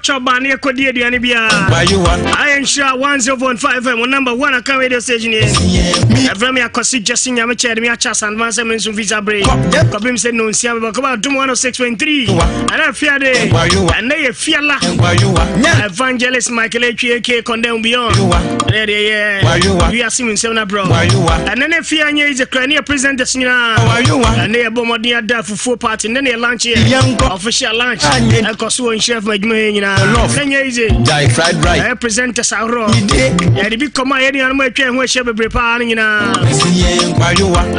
Chɔba ne yɛkɔdi aduane biara. Ayɛ nhyira 104.5 FM, number one aka radio station yɛ. Ɛfrɛ me Akɔsi Jesse Nyame kyɛ de me akyɛ Asantuma sɛ me nso mfisa bere. Kɔpem sɛ nonsia bɛbɔ kɔba Adom 106.3. Ɛnɛ fiade. Ɛnɛ yɛ fiala. Evangelist Michael Atwi aka Condemn Beyond. Ɛnɛ deɛ yɛ wiase mu nsɛm no abrɛ. Ɛnɛ ne fia nyɛ yize kora ne yɛ presenters nyinaa. Ɛnɛ yɛbɔ mmɔden ada fufuo party. Ɛnɛ ne yɛ lunch yɛ official lunch. Ɛkɔ so wɔ nhyira fam adwuma yɛ nyinaa. Ɛnɛ nyɛ yize. Ɛyɛ presenters ahoroɔ. Yɛde bi kɔma yɛ nuanom atwa ɛho ahyia bebree paa no nyinaa.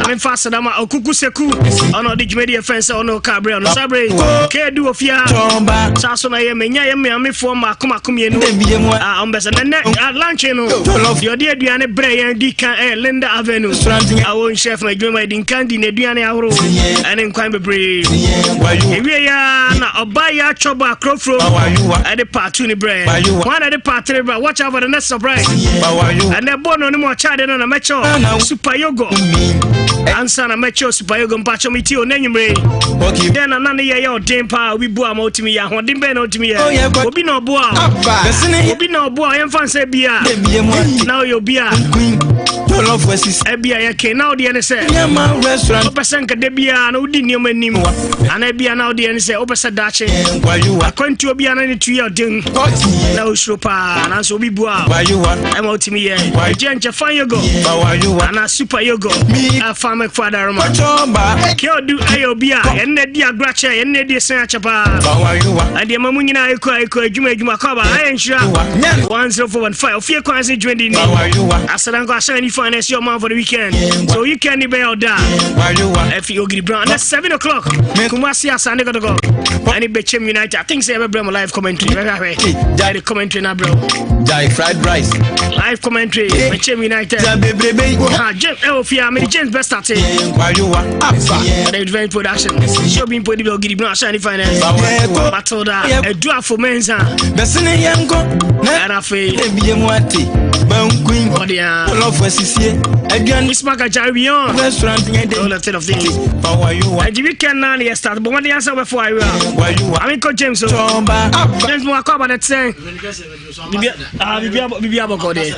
Amemfa aseda ma Okuku Seku. Ɔna ɔde dwumadi ɛfɛn sɛ ɔne ɔka aberɛ ɔno saa berɛ kɛɛdu wɔ fie a saa so na yɛ menya yɛ mmeamefoɔ mmaako mmaako mmienu a ɔmbɛsɛ nɛnɛ lunch no deɛ ɔde aduane brɛ yɛn di kan ɛyɛ Linda Avenue a wɔnhyɛ fam adwuma ma yɛdi nkan di n'aduane ahorow ɛne nkwan bebree. Ewie ya na ɔbaa yɛ atwɔbɔ akoroforo ɛde paatu ne brɛ wɔn na ɛde paatiri brɛ. Watch out for the next surprise. Ɛnɛ bɔɔl no ne mu ɔkyɛ no na mɛkyɛw super yogo ansa na mɛkyɛw super yogo. Mpakyɛw mi ti o n'enyimire dɛn na na ne yɛ yɛ ɔden paa. Obi bu a ma otumi yɛ ahoɔden bɛn na otumi yɛ. Obi na ɔboa, obi na ɔboa. Yɛmfa nsɛ bi a na ɔyɛ obi a ɛbi a yɛke na wodeɛ ne sɛ wopɛ sɛ nkada biaa na wodi nneɔma anim anaa bia na wodeɛ ne sɛ wopɛ sɛ daakye akwantuo bia na ne tu yɛ ɔden na wosuro paa, nanso obi bu a ɛma wotumi yɛ ɛgye nkyɛ fan yogo anaa super yogo afa mɛkfo adaroma kɛ ɔdu ɛyɛ obi a yɛne na di agorɔ akyɛ, yɛne na di ɛsɛn akyɛ paa. Ɛdeɛ ma mu nyinaa ɛkɔ ɛkɔ adwuma adwuma kɔ aba. Ayɛ nhyira 104.5 ofie kwan se dwumadi ni asadanko ahyɛn nifa na ɛsi ɔman for the weekend, so weekend ni bɛyɛ ɔda ɛfi Ogiri Brown na 7 o'clock Kumasi Asante Kɔtɔkɔ ɛne Bɛkyɛm United. I think sɛ yɛbɛbrɛ mo live commentary. Bɛhwɛ hwɛ yɛde commentary no abrɛ wo. Jai fried rice. Live commentary, Bɛkyɛm United. Ha James ɛwɔ fie a mede James bɛ start David Production show bi mpo de bɛ Ogiri Brown ahyɛn nifa na Matilda Aduafo Mensa ɛna afei ɔde a Ismail Kajari beyond all the state of things. Ɛnti weekend na ne yɛ start bɔ mmɔden ansa wobɛfo ayewa amenkɔ James o James mu akɔ aba ne tɛn biribi abɔkɔ deɛ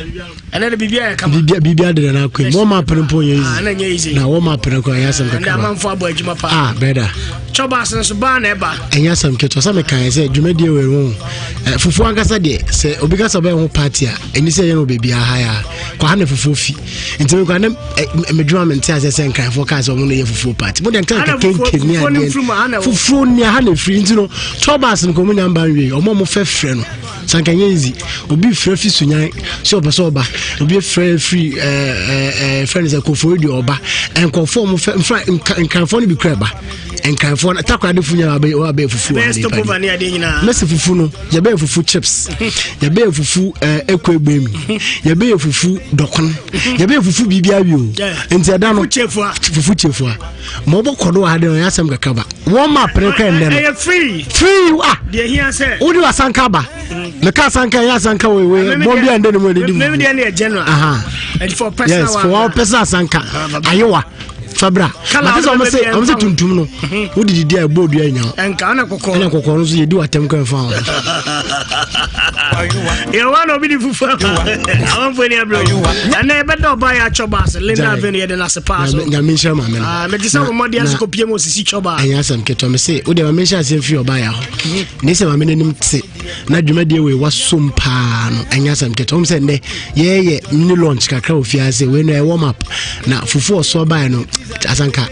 ɛnɛ de biribi ayɛ kama. Biribi adeda no akɔ mu. Wɔma apene mpo nyɛ easy. Ɛnɛ nyɛ easy. Na wɔma apene kɔ ɛnyɛ asɛm ɛnɛ kakra. Amanfo abɔ adwuma paa. Ah, brother. Chɔbas nso baa na ɛba. Ɛnyɛ asɛm ketewa sɛ mekaeɛ sɛ dwumadie wei ho fufuo ankasa deɛ, sɛ obi ka sɛ ɔbɛyɛ ho party a, ɛni sɛ ɛyɛ no wɔ baabi aha yɛ a kɔ ha na fufuo fi. Nti mekɔ ne medwuma mente aseɛ sɛ Nkranfoɔ kaa sɛ ɔmo no yɛ fufuo party mo deɛ nka Ana fufuo- nkakenke ne fufuo no adeɛ mfiri mu, ana ɛwɔ? Fufuo ni aha na ɛfiri. Nti no tɔbas no kɔ ɔmo nya mba nwie. Ɔmo a ɔmo fɛfrɛ no sanka nyɛ easy. Obi frɛ fi Sunyan sɛ ɔpɛ sɛ ɔba, obi frɛ firi ɛɛ ɛɛ frɛ no sɛ Kofori deɛ ɔba. Nkɔfoɔ ɔmo fɛ nfa Nkranfoɔ no bi kura ɛba. Nkranfoɔ no Takoradi fo nyinaa abɛyɛ abɛyɛ fufuo bɛyɛ wɔ ha stopover nipa ne adeɛ nyinaa. Mɛsi fufu no, yɛbɛyɛ fufu chips, yɛbɛyɛ fufu ekɔ egbemi, yɛbɛyɛ fufu dɔkon, yɛbɛyɛ fufu biribi awi o. Nti ɛda no fufu kyefua. Fufu kyefua ma ɔbɔ kɔdo wɔ ha de ɔyɛ asɛm kakra ba wɔn ma apere kɛ ndɛ no. Ɛyɛ free. Free ah. Deɛ hia sɛ wode wasanka ba meka asanka ɛyɛ asanka wei wei bɔn bi a ndɛ ne mu ɛdedi meme fufu deɛ ne yɛ general. And for personal yes one for wɔn personal asanka ayewa fabra. Colour mate sɛ wode ɔmo se bɛbɛ ɔmo se ɛmfa ho. tuntum no wode didi a ɛbɔ odua nya wo. Ɛnka ɔna kɔkɔɔ. Ɛna kɔkɔɔ no nso yɛdi w'atɛm kɔ ɛmfa ho. Yɛwa na obi de fufu aba amanfoɔ ni abrɛ ɛnɛ yɛbɛda ɔba yɛ atwɔ baase Linda Gyae. Avenue yɛde no ase paa so. Nyame nhyira maame no. Ah, mete sɛ wo mmɔde ase kɔpie mu osisi twɔ baa. Ɛnyɛ asɛm ketewa. Me se wode ma menhyɛ aseɛ mfiri ɔbaa yɛ hɔ ne sɛ maame no anim te na dwumadie wei wasom paa no ɛnyɛ asɛm ketewa. Wohu sɛ nnɛ yɛyɛ mini launch kakra wɔ fie ase wei no ɛyɛ warm up na fufuo ɔsoɔ baeɛ no asanka.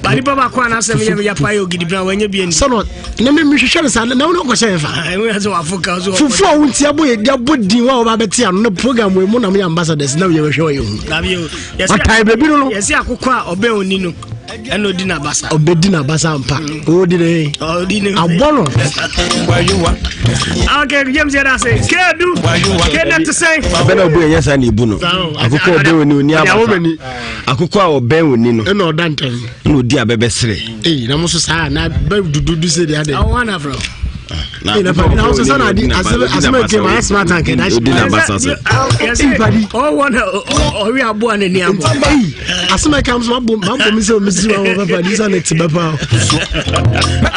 Ba nipa baako anaasɛ meyɛ meyɛ pa yɛ Ogidi Bra wanya bi ani. Sɛno na mehwehwɛ no saa na wone wokɔhyɛ yɛfa. Ɛmu yɛ sɛ wafo ka so. Fufuo a wonti abɔ yɛ abɔ din wa wɔba bɛte ano ne program wei mu na moyɛ ambassadors na yɛbɛhwɛ ɔyɛ hu. Dabi o. Ɔtae baabi no. Yɛsi akokɔ a ɔbɛn oni no ɛna odi n'abasa. Ɔbɛdi n'abasa mpa ɔdi ne ɔdi ne abɔ no. Okay, James yɛ dase keedu keedu te sɛn. Abɛ na obu ɛnyɛ saa na ebu no akokɔ a ɔbɛn oni oni abasa akokɔ a ɔbɛn oni no. Ɛna ɔda ntɛm. Ɛna odi abɛbɛ sere. Ee, na mo so saa na bɛ dududu se deɛ adɛ. Ɔwɔ anafrɛ. Na wo sɛ na ade asɛm a ɛkɛ ma ayɛ smart anka ɛda Odi na basa sɛ. Ɔwɔ na ɔwe aboa n'ani abɔ. Asɛm a ɛka m so mabɔ mabɔ me sɛ ɔmɛsi wa wɔ papa de sɛ ne te bɛpa.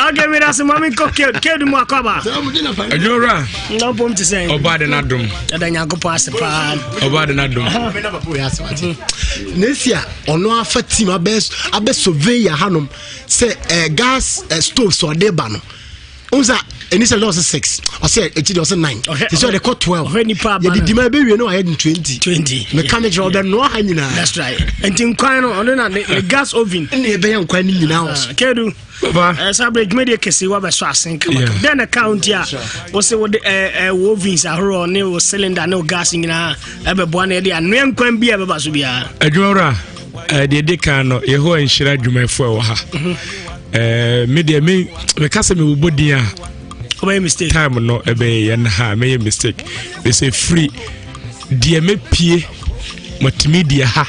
Okay, mi da se maame nkɔ kedu mu akɔba. Adwumawura. Na mpom te sɛ. Ɔba de n'adom. Ɛda Nyankopɔn ase paa. Ɔba de n'adom. Na esi a ɔno afa team abɛ abɛ survey yɛ hanom sɛ gas stoves ɔde ba no. N sɛ initially ɔsɛ 6, ɔsɛ ekyi de ɔsɛ 9, te sɛ ɔde kɔ 12. Ɔhwɛ nipa aba yɛde no. dima ebe wie no ayɛ 20. 20. Meka me kyerɛ ɔbɛ noa ha nyinaa. That's right. Nti nkwan no ɔno na ne gas oven. Ɛna ɛbɛyɛ nkwan no nyinaa wɔ so. Kedu. Papa. Saa bere dwumadie kɛse wabɛsɔ asen kama. Yeah. Dɛn na ka wo nti a wo sɛ wode wo ovens ahoroɔ ne wo cylinder ne wo gas nyinaa ɛbɛboa na yɛde anoa nkwan bi a ɛbɛba so biara? Adwumawura, deɛ ɛdi kan no, Yehowa nhyira adwumayɛfoɔ a ɛwɔ ha. Me deɛ me meka sɛ mebobɔ din a wobɛyɛ mistake. Time no ɛbɛyɛ yɛn ha mɛyɛ mistake. Mesɛ firi deɛ mɛpie matumi deɛ ha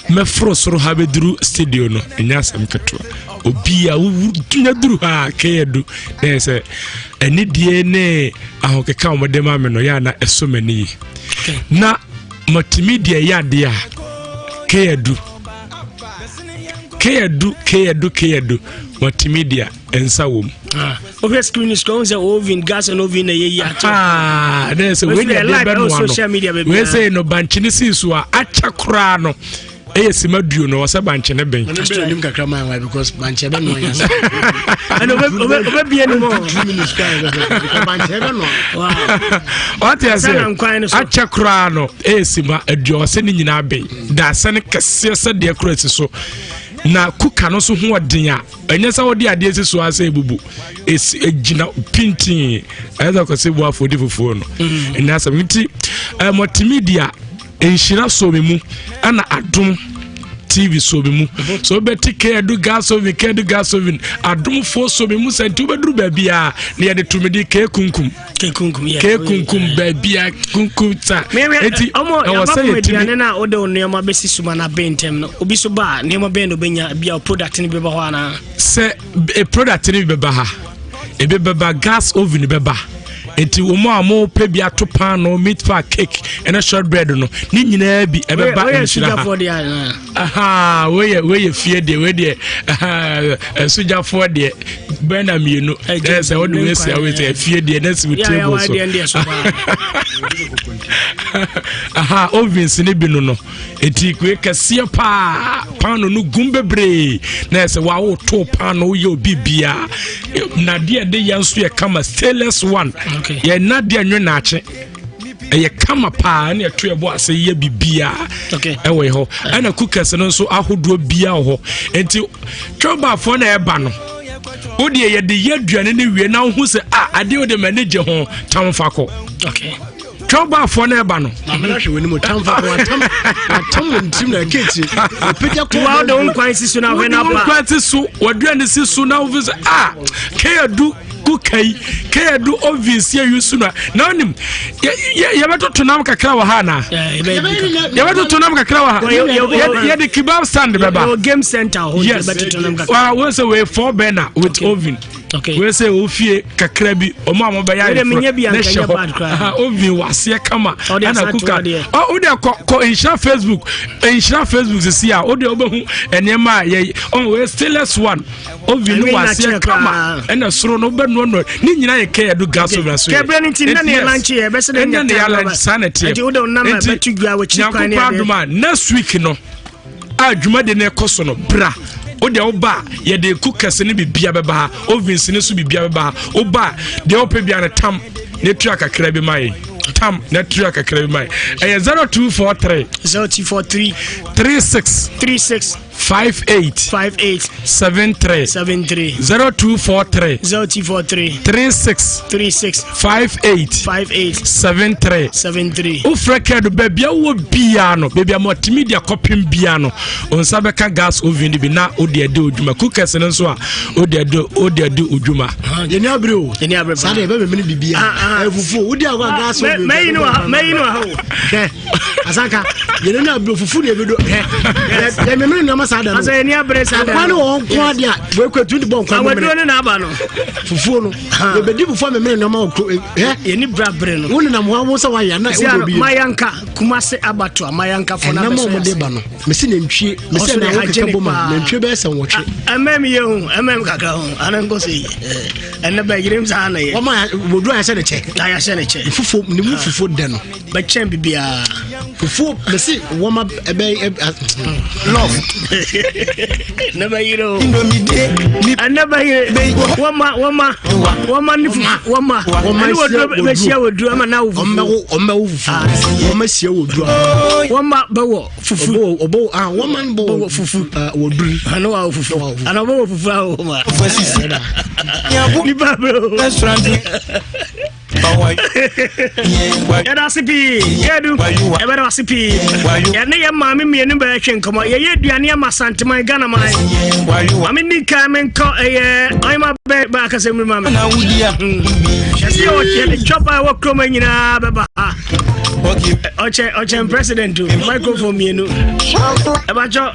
mɛforo soro ha bɛduru studio no ɛnyɛ asɛm ketewa. Obi a wonya duru ha a kɛyɛ du na ɛyɛ sɛ anidie ne ahokeka a wɔde ma me no yɛ ana ɛso m'ani yi. Na matumi deɛ ɛyɛ adeɛ a kɛyɛ du kɛyɛ du kɛyɛ du kɛyɛ du matumi deɛ nsa wɔ mu. Wohwɛ screen so wohu sɛ oven, gas and oven na ɛyɛ yi ato. Ah, na ɛsɛ wei deɛ de bɛnoa no wei sɛ no bankye ne sii so a akyɛ koraa no ɛyɛ sima duo no ɔsɛ bankye ne bɛn. Ɔno bɛn anim kakra maa wa because bankye bɛ nɔ yan. Ɛna obɛbie no mɔ. 2 minutes kora yɛ bɛ because bankye bɛ nɔ. Ɔte ase akyɛ koraa no ɛyɛ sima aduo ɔsɛ ne nyinaa bɛn daasɛ ne kɛseɛ sɛ deɛ kora si so na kuka no so ho ɔden a ɛnyɛ sɛ wode adeɛ si so asɛ ebubu esi egyina pintin ɛyɛ sɛ kɔsɛ bu afɔ di fufuo no ɛnyɛ asɛm nti multimedia nhyira so mi mu ɛna Adom TV so mi mu so wobɛte kɛɛdu gas oven, kɛɛdu gas oven, adomfoɔ so mi mu sɛ nti wobɛduru baabi a na yɛde tumidi kɛɛ kunkum kɛɛ kunkum baabi a kunkum sa eti ɛwɔ sɛ yɛtumi aduane no a wode wo nneɛma bɛsi suma no abɛn ntɛm no obi so ba a nneɛma bɛn na obɛnya bi a product no bi bɛba hɔ anaa? Sɛ product no bi bɛba ha, ebi bɛba, gas oven bɛba, nti wɔn a wɔpɛ bi ato paano, meat pie, cake ɛne short bread no ne nyinaa bi ɛbɛba nhyira ha. Weyɛ weyɛ fie deɛ, wei deɛ sogyafoɔ deɛ bɛn na mmienu ɛyɛ sɛ wɔde wei si awei sɛ fie deɛ ne si table so. Aha, ovens ne bi no eti kue kɛseɛ paa, paano no gum bebree na ɛsɛ wawo to paano woyɛ obi bia nadeɛ de yɛn nso yɛ kama, stainless one. Yɛ nadeɛ nwe naakye ɛyɛ kama paa ɛna ɛto ɛbɔ ase yɛ bibia ɛwɔ hɔ ɛna cookers no nso ahodoɔ bia wɔ hɔ. Nti twɛbaafoɔ na ɛba no wodeɛ yɛde yɛ aduane no wie na wohu sɛ a adeɛ wode m'ani gye ho tam fa kɔ. Twɛbaafoɔ na ɛba no. Amena hwɛ w'anim tam fa kɔ atam atam wɔ ntirim na ɛka akyire ɔpagya kɔ. Wa wode wo nkwan si so na ahwɛ na wode wo pa. nkwan si so, waduane si so na wofi sɛ a kɛyɛdu kuka yi kɛyɛdu oven si ayi so na na wonim yɛbɛtoto nam kakra wɔ ha anaa? Yɛbɛtoto nam kakra wɔ ha. Yɛde kebab stand bɛba. Yɛwɔ game center hɔ. Yes. Yɛbɛtoto nam kakra. Wa wo sɛ wei four burner with oven. Wei sɛ ofie kakra bi ɔmo a mo bɛyɛ Wei de menyɛ bi ayeforo ne anka hyɛ nyɛ bad hɔ. koraa. Aha, oven wɔ aseɛ kama. Ɔde ɛna asan to kuka hɔ deɛ. Ɔ wode kɔ kɔ Nhyira Facebook, Nhyira Facebook sisi a wode wobɛhu nneɛma a yɛ ɔn wei stainless one oven no Ɛno wɔ nyinaa aseɛ kyerɛ kama koraa. ɛna soro no wobɛnoa no ne nyinaa yɛ kɛ yɛdo gas oven so yɛ. Kɛbrɛ no nti, nna ne yɛ Yes. lunch yɛ, ɛbɛsɛ dɛ Ɛnna nya ne yɛ time lunch aba. saa na ɛteɛ. Nti wode wo number Nti, bɛto dwa, wɔkyiri kwan ne Nyankopɔn adeɛ. adom a next week no a dwumadi no ɛkɔ so no bra wode woba a yɛde cookers ne bibia bɛba ha, ovens ne so bibia bɛba ha. Woba a deɛ wopɛ bia no tam na ɛtua kakra bi ma yɛ, tam na ɛtua kakra bi ma yɛ. Ɛyɛ 0243 0243 36 36 58 58 73. 73. 0243 0243 36 36 58 58 73. 73. Wofrɛ kɛdo baabi a wowɔ biaa no, baabi a multimedia kɔpem biaa no, wo nsa bɛka gas oven no bi na wode adi odwuma. Cookers no nso a wode adi odwuma. Yɛni abere o. Yɛni abere saa paa. deɛ ɛbɛmɛmene bibia. Ah, ah. Ɛfufuo wodi akɔ gas oven. Mɛyi no wɔ ha, mɛyi no wɔ ha o. Hwɛ. Asanka yɛn ani abere fufu na ebi do hɛ yɛ mímiri nneɛma saa da no. Asa yɛn ani abere saa da no. Nkwan ne wɔn nko adi a wɔekɔ etu de bɔ nkwan mímiri. Awaduro ne n'aba no. Fufuo no yɛbɛdi fufuo a mímiri nneɛma wɔ kuro hɛ. Yɛn ni bere abere no. Wɔn nenam hɔ wɔn sɛ wɔayɛ ana ɛwɔ obi. Mayanka Kumase abatoa Mayanka fo na bɛsɛ. Ɛnam a wɔde ba no mesi nantwie mesi ɛna awɔ keka bɔ ma nantwie bɛyɛ sɛ nwɔtwe. Ɛmɛm yɛ hu ɛmɛm kakra ho ana nkɔ sɛ yi ɛnɛ bɛ yerem saa na yɛ. Wɔn a wɔduru ayɛsɛ ne kyɛ. Ayɛsɛ ne kyɛ. Fufuo ne mu fufuo dɛ no. Bɛkyɛn bibiara. Fufuo mesi wɔn a ɛbɛ love. Ne bɛ yere o. Ɛnɛ bɛ yere wɔn ma wɔn ma wɔn ma ne fufuo wɔn ma ɛne wɔduru bɛhyia wɔduru ama na wo fufuo. Wɔn bɛ wo fufuo wɔn bɛ hyia wɔduru. Wɔn ma bɛ wɔ fufu. Ɔbɔ ah wɔn ma bɔ wɔ fufu. Wɔduru. Ano wa fufu ana ɔbɔ wɔ fufu awo ma. Nipa bɛ o. Yɛda ase pii yɛdu yɛbɛda ase pii yɛne yɛ maame mmienu bɛɛtwe nkɔmmɔ yɛyɛ aduane ama santeman ghana man maame ni kan menkɔ ɛyɛ ɔyɛma bɛ bɛ akasɛ mmiri ma me yɛsɛ yɛ ɔkyɛ twɔba ɛwɔ kurom nyinaa bɛba ha ɔkyɛ ɔkyɛn president o microphone mmienu ɛbakyɛ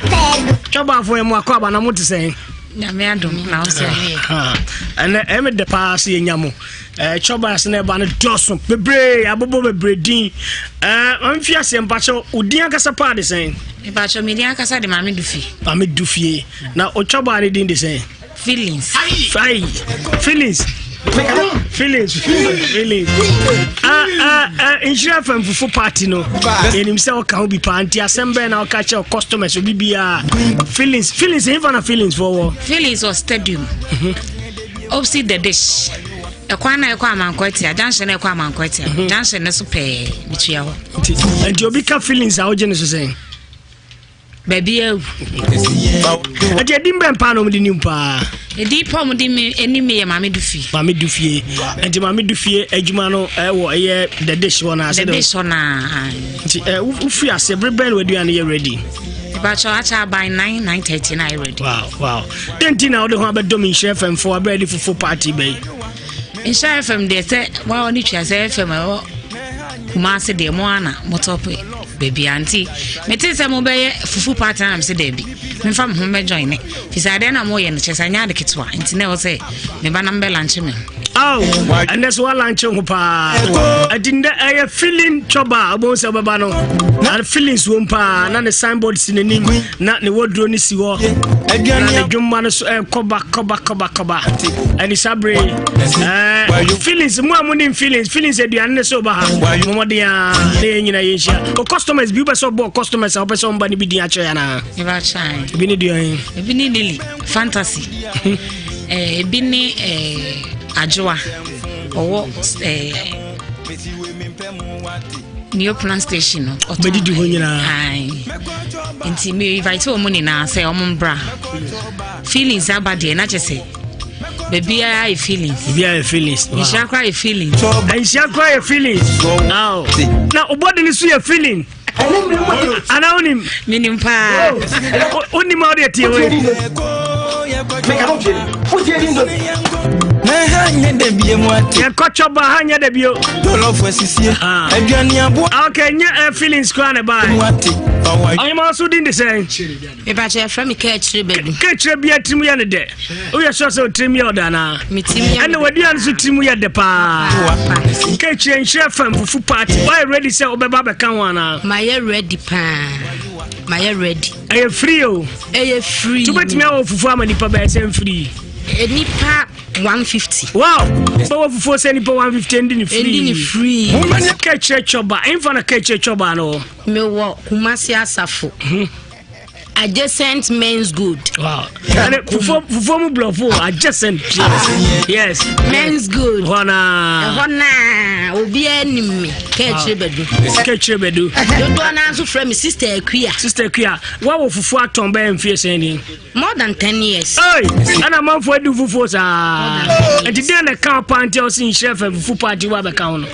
twɔbaafo yɛ mo akɔ aba na mo te sɛn Nyame adom na wo sɛ ɛnɛ ɛmɛ dɛ paa sɛ yɛnya mo Chɔbas na ɛba no dɔɔso bebree abobɔ bebree din maame fi aseɛ mpakyɛ wo din ankasa paa de sɛn? Mpakyɛ me din ankasa de Maame Dufie. Maame Dufie na o chɔba ne din de sɛn? Feelings. Fai feelings. Feelings feelings. Nhyira FM fufu party no yɛnim sɛ ɔka ho bi paa nti asɛm bɛn na ɔka kyerɛ customers obi biara feelings feelings ɛmfa na feelings fɔ wɔ feelings wɔ stadium. Opposite the dish. Ɛkwan na ɛkɔ Amankwatia, junction na ɛkɔ Amankwatia. Mhm. Junction no so pɛɛ, metua hɔ. Nti, nti obi ka feelings a wogye ne so sɛn? Baabi awu. Ɛti ɛdin bɛn paa na wɔde nim paa? Ɛdin pa wɔde mi anim yɛ Maame Dufie. Maame Dufie. Nti Maame Dufie adwuma no ɛwɔ ɛyɛ the dish hɔ naa. The dish hɔ naa. Nti ɛ wofiri ase bere bɛn na w'aduane yɛ ready? Ìbàkyɛ akyɛ aban 9 9:30 na ayɛ ready. Wow wow. Dɛn nti na wode ho abɛdɔm Nhyira FM fo aberɛ de fufuo party bɛyi? Nhyira FM deɛ sɛ wa ɔne twa sɛ FM ɛwɔ Kumase deɛ mo ana mo tɔpe baabi a nti mete sɛ mobɛyɛ fufu party na mesɛ daabi memfa me ho mɛjoin ne fi sɛ adeɛ na moyɛ no kyɛ sɛ anyɛ ade ketewa nti na ɛwɔ sɛ meba na mbɛlankye me ho. Oh, ɛnɛ so woalankye ho paa ɛti ndɛ ɛyɛ feeling chɔba a wobɛhu sɛ wobɛba no na feelings wom paa na ne signboard si n'anim na ne waduro no si hɔ na ne dwomma no so ɛkɔba kɔba kɔba kɔba ɛne saa bere ɛɛ feelings mu a mo nim feelings feelings aduane ne so ba ha mɔmɔden a na yɛn nyinaa yɛnhyia o customers bi wopɛ sɛ ɔbɔ customers a wopɛ sɛ ɔmba no bi din akyerɛ anaa ebi ne deɛ ebi ne lily fantasy ebi ne adwoa ɔwɔ Neoplan station no ɔbɛdidi hɔ nyinaa nti me invite wɔn nyinaa sɛ wɔn mbra feelings aba deɛ na kyɛ sɛ baabiara yɛ feelings baabiara yɛ feelings nhyia koraa yɛ feelings nhyia koraa yɛ feelings na ɔbɔde ne so yɛ feeling ana wonim menim paa wonim a wode atie wei yɛkɔtwɔ ba ha nyɛ da bio ok nyɛ feelings koraa ne bae ɔhema so din de sɛn mepakyɛ yɛfrɛ me kaakyire badu kaakyire bia tirim yɛ ne dɛ woyɛ sure sɛ wotirim yɛ ɔdɛ anaa ɛne waduane so tirim yɛ dɛ paa kaakyire nhyerɛ fam fufu party woayɛ ready sɛ wobɛba bɛka ho anaa mayɛ ready paa mayɛ ready ɛyɛ free o ɛyɛ free nti wobɛtumi awɔ fufuo ama nipa bɛyɛ sɛ mfiri nipa 150 wow bɛwɔ fufuo sɛ nipa 150 ɛndi ne free ɛndi ne free kaakyire twɔba ɛmfa na kaakyire twɔba no mewɔ Kumasi Asafo mhm. adjacent men's good. Wow. Fufuo fufuo mu blɔfo adjacent. Yes. Men's good. Hɔ naa. Ɛhɔ naa obiara nim mi kɛkyerɛ bɛdu. Kɛkyerɛ bɛdu. Dodoɔ naa nso frɛ mi sister Akuya. Sister Akuya wawo fufuo atɔn bɛyɛ mfie sɛn ni. More than 10 years. Hey, ɛna amanfoɔ adi fufuo saa. Nti deɛ na ɛka paa nti a ɔsi nhyira fam fufu party wa bɛka ho no.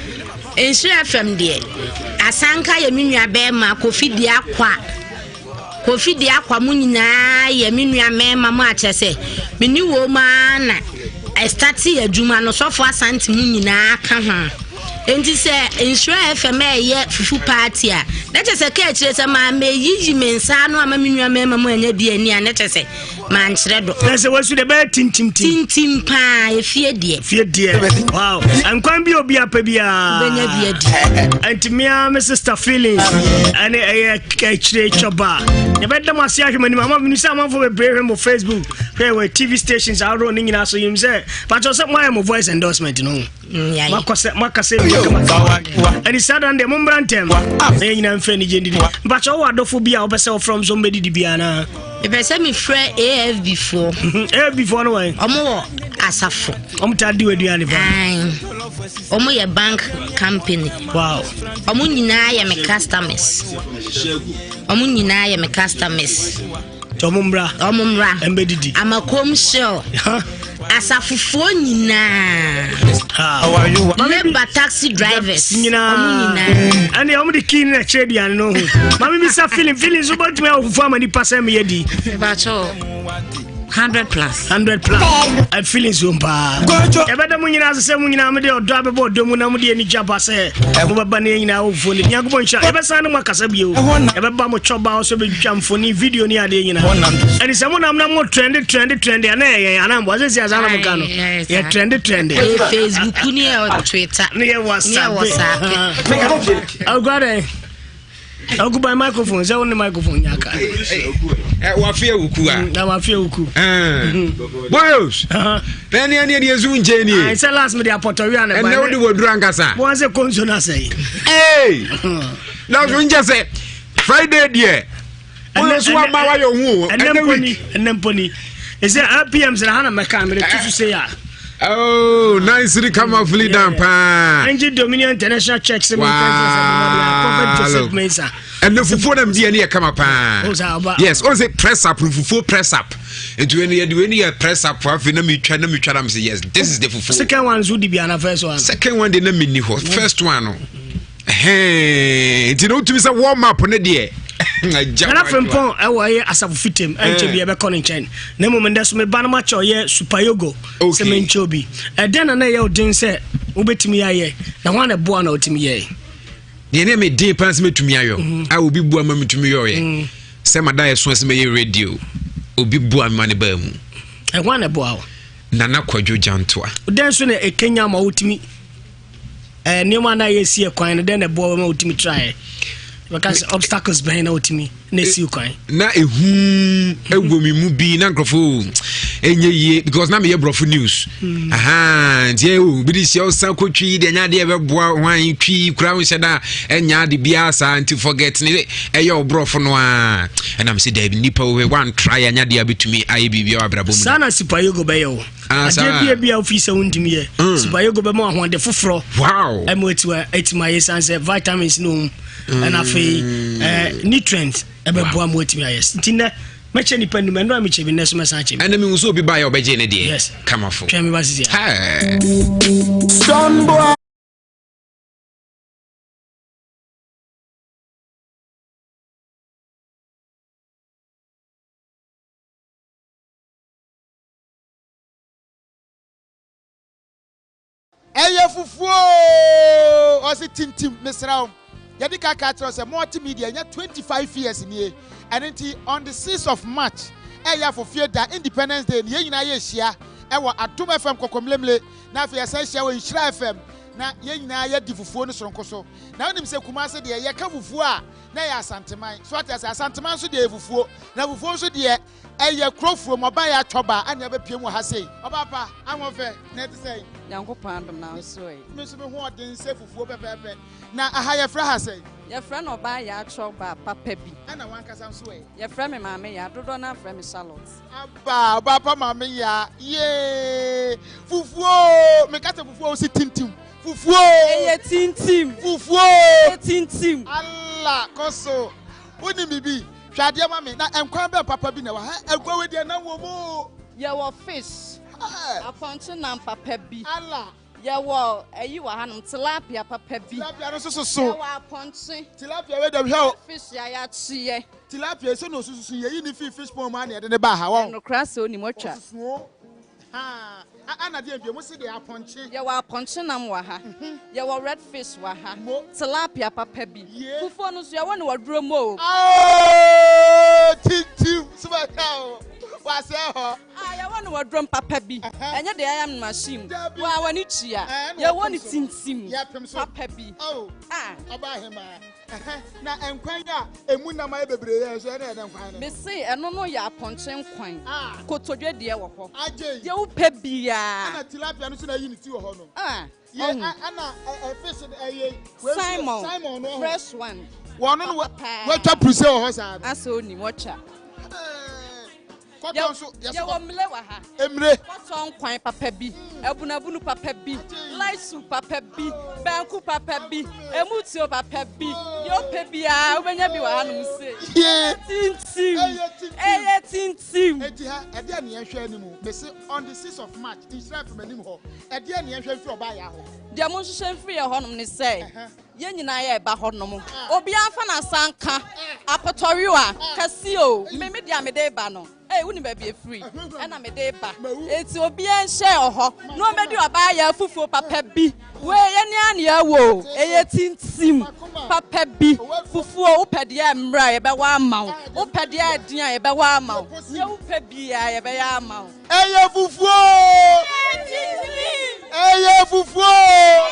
Nhyira fam deɛ asanka yɛ me nua bɛrima Kofi di akwa. Kofi di akwa mu nyinaa yɛ me nua mmarima mu akyɛ sɛ me ne wɔn mu ara na ɛstate adwuma no sɔfo asante mu nyinaa ka ho. Enti sɛ Nhyira FM ɛyɛ fufu party a, na kyerɛ sɛ ka akyire sɛ maa meyiyi me nsa ano ama me nua mmarima mu anya bi ani a, na kyerɛ sɛ mankyerɛ dɔ. Na sɛ wasu deɛ bɛyɛ tintimtim. Tintim paa, efie deɛ. Efie deɛ. Wow. Nkwan bi obi apɛ biara. Wobɛnya bi adi. Ɛnti mea me sister feelings ɛne ɛyɛ akyire twɔba. Yɛbɛda mo ase ahwɛ mo anim ama menu sɛ amanfoɔ bebree hwɛ mo Facebook hwɛ wɔ TV stations ahodoɔ ne nyinaa so yim sɛ pakyɛ sɛ moayɛ mo voice endorsement no. Makɔsɛ makasɛ bi kama ɛne saa dan deɛ mommra ntɛm na yɛn nyinaa mfɛ anigye ndidi. Mpakyɛ wowɔ adɔfo bi a wopɛ sɛ wofrɛ m so mbɛdidi biara naa? Mepɛ sɛ mefrɛ AFB foɔ. AFB foɔ no wɔn? Ɔmo wɔ asafo. Ɔmo taa di w'aduane pa. Ɔmo yɛ bank company. Wow. Ɔmo nyinaa yɛ me customers. Ɔmo nyinaa yɛ me customers. Nti ɔmo mmra. Ɔmo mmra. Ɛmbɛdidi. Amakom Shell. Asafofoɔ nyinaa. Labour taxi drivers. Nyinaa. Ɔmo nyinaa. Ɛne ɔmo de kii ne na kyerɛ aduane no ho. Maame bi sa feeling feeling so bɛtumi ayɛ fufuo ama nipa sɛ meyɛ di. Mepakyɛw. 100 plus. 100 plus. I feelings wɔ paa. Yɛbɛda mo nyinaa ase sɛ mo nyinaa mode ɔdɔ abɛbɔ ɔdɔ mu na mode ani gya ba sɛ mobɛba ne yɛn nyinaa wɔ fufuo no. Nyankopɔn nhyira. Yɛbɛsan ne mo akasa bio. Yɛbɛba mo twɔba hɔ sɛ bɛtwitwa mfoni, video ne adeɛ nyinaa. Ɛne sɛ monam na mo trende trende trende ana ɛyɛ yɛn anaa mboa sɛ si asa na mo ka no. Yɛ trende trende. Facebook ne yɛ Twitter. Ne yɛ WhatsApp. Awura dɛn? Akuba microphone sɛ wo ne microphone nya ka. Wafe awuku a. Na wafe awuku. Boys. Na ne ne ne ezu nkyɛn ni. Sɛ last me de apɔtɔwe a na ba. Ɛnɛ wo de waduru ankasa. Mo ase konso na sɛ. Ee. Na so nkyɛ sɛ Friday deɛ. Ɛnɛ so wa ma wa yɛ ohun o. Ɛnɛ week. Ɛnɛ mponi. Ɛsɛ RPM sɛ ha na mɛka mede to so sɛ a. Oh, nicely come down paa. Angel Dominion International Church sɛ wow. Prophet Joseph Mensah. ɛnɛ fufuo na medi ɛne yɛ kama paa. Yes, ɔn sɛ press up fufuo press up. Nti wei no yɛde wei no yɛ press up afei na metwa na metwa na mesɛ yes this is the fufuo. Second one nso di bi ana first one. Second one de na menni hɔ first one no. Nti na wotumi sɛ warm up ne deɛ. Nana Frimpong ɛwɔ ɛyɛ asafo fitem ɛnkyɛ bi ɛbɛkɔ ne nkyɛn na mmom ndɛ so meba no makyɛ ɔyɛ supayogo sɛ menkyɛ obi ɛdɛn na na ɛyɛ ɔden sɛ wobɛtumi ayɛ na hwan na ɛboa na wotumi yɛe? Deɛ ne meden paa sɛ mɛtumi ayɔ a obi boa ma metumi yɔeɛ sɛ mada ɛso sɛ mɛyɛ radio obi boa me ma ne baa mu. Ɛhwan na ɛboa wo? Nana Kwadwo Gyantoa. Dɛn so na ɛkanya ma wotumi nneɛma na yɛsi ɛkwan no dɛn na ɛboa ma wotumi traeɛ? Bɛka sɛ obstacles bɛn na wotumi na ɛsi kwan? Na ehu ɛwɔ mi mu bi na nkurɔfo ɛnyɛ yie because na meyɛ borɔfo news. Aha nti ɛwɔ bi de hyia ɔsan kɔ twi deɛ ɛnyɛ adeɛ ɛbɛboa hwan twi kura ho hyɛ da ɛnyɛ ade biara saa nti forget ne ɛyɛ ɔborɔfo no a ɛnam sɛ daabi nipa wɔ hɔ one try anyɛ adeɛ abɛtumi ayɛ biribi wɔ abrabɔ mu. Saa na Sipayogo bɛyɛ o. Adeɛ bi a bi a wofi sɛ wontumi yɛ. Sipayogo bɛma ahoɔden foforɔ. Wow. Ɛma atumi ayɛ san sɛ vitamins no mu. Ɛna afei nutrients ɛbɛboa ma watumi ayɛ. Nti nnɛ mɛkyɛ nipa num ɛno a mekyɛ bi nnɛ so mɛsan akyɛ bi. Ɛna mehu sɛ obi baeɛ a ɔbɛgye ne deɛ. Yes. Kamafo. Twɛn me ba sisi a. Stone boy. Ɛyɛ fufuo oo ɔse tintim mesrɛ wo yɛde ka ka kyerɛ sɛ multimedia ɛnyɛ 25 years nie ɛno nti on the 6th of March ɛyɛ afofie da Independence Day no yɛn nyinaa yɛhyia ɛwɔ Adom FM kɔkɔmlemle na afei yɛsan hyia wɔ Nhyira FM na yɛn nyinaa yɛdi fufuo no soronko so na wonim sɛ Kumase deɛ yɛka fufuo a na ɛyɛ Asanteman so ate ase Asanteman nso deɛ ɛyɛ fufuo na fufuo nso deɛ Ɛyɛ kuro furom ɔbaa yi atɔ ba ɛna ɛbɛpiem wɔ ha sei. Ɔbaa pa, ahoɔfɛ, na ɛte sɛn? Nyankopɔn adom na wo nso ɛ? Me nso me ho ɔden sɛ fufuo pɛpɛɛpɛ. Na aha yɛfrɛ ha sɛn? Yɛfrɛ no ɔbaa yaa atɔ ba papa bi. Ɛna w'ankasa nso ɛ? Yɛfrɛ me maame yaa, dodoɔ no ara frɛ me Charlotte. Aba, ɔbaa pa maame yaa, yee! Fufuo oo, meka sɛ fufuo a wo se tintim, fufuo oo! Ɛyɛ tintim! Fufuo oo! Ɛyɛ tintim! Allah, kɔ so. Wonim biribi? Hwɛ adeɛ ma me na nkwan bɛn papa bi na ɛwɔ ha nkwan wei deɛ nam wɔ mu o. Yɛwɔ fish, apɔnkye nam papa bi. Ala. Yɛwɔ ɛyi wɔ hanom tilapia papa bi. Tilapia no nso soso. Yɛwɔ apɔnkye. Tilapia wei deɛ hwɛ o. Fish a yɛakyeɛ. Tilapia yi sɛ na osususu yɛyi ne fii fish pond mu a na yɛde ne baa ha wɔn. Ɛnokora sɛ onim otwa. Osusu o. Ana deɛ mbie mo se deɛ apɔnkye. Yɛwɔ apɔnkye nam wɔ ha. Yɛwɔ red fish wɔ ha. Tilapia papa bi. Fufuo no nso yɛwɔ no wɔ duro mu o. Aoo tintim subata o wasɛe hɔ. Ah yɛwɔ no wɔ duro mu papa bi. Ɛnyɛ deɛ yɛayam no machine mu. Waa w'ani tua. Yɛwɔ no tintim papa bi. Ah. Ɔbaa hemaa. Ɛhɛ, na nkwan yi a emu nam ayɛ bebree yɛ nso ɛna ɛdɛ nkwan no. Mese ɛno no yɛ apɔnkye nkwan. Ah. Kotodwe deɛ wɔ hɔ. Agye. Deɛ wopɛ biara. Ɛna tilapia no nso na ayi ne ti wɔ hɔ no. Ah. Ye ɛna ɛ fish ɛyɛ. Simon. Simon no. Fresh one. Wɔn no wɔatwa puruse wɔ hɔ saa no. Asɛ onim wɔtwa. Kɔtɔ nso yɛsɛ Yɛwɔ mmire wɔ ha. Mmire. Kɔtɔ nkwan papa bi, abunabunu papa bi, light soup papa bi, banku papa bi, emu tuo papa bi. Deɛ wopɛ biara wobɛnya bi wɔ hanom sei. Yee. Tintim. Ɛyɛ tintim. Ɛyɛ tintim. Eti ha ɛdeɛ ne yɛnhwɛ anim mese on the 6 of March nhyira fm anim hɔ ɛdeɛ ne yɛnhwɛ mfiri ɔbaa yaa hɔ. Deɛ monhwehwɛ mfiri yɛ hɔnom ne sɛ Yɛn nyinaa yɛreba hɔnom. Obiara mfa n'asa nka. Apotɔwewa, kɛse o, me me deɛ a mede reba no, ei, wonim baabi ɛfiri, ɛna mede reba. Enti obiara nhyɛ wɔ hɔ na ɔmmɛdi ɔbaa yɛ afufuo papa bi. Wei, yɛn ara na yɛwɔ o, ɛyɛ tintim papa bi. Fufuo, wopɛ deɛ mmerɛ a, yɛbɛwɔ ama wo. Wopɛ deɛ ɛden a, yɛbɛwɔ ama wo. Deɛ wopɛ biara, yɛbɛyɛ ama wo. Ɛyɛ fufuo o! Ɛyɛ fufuo o!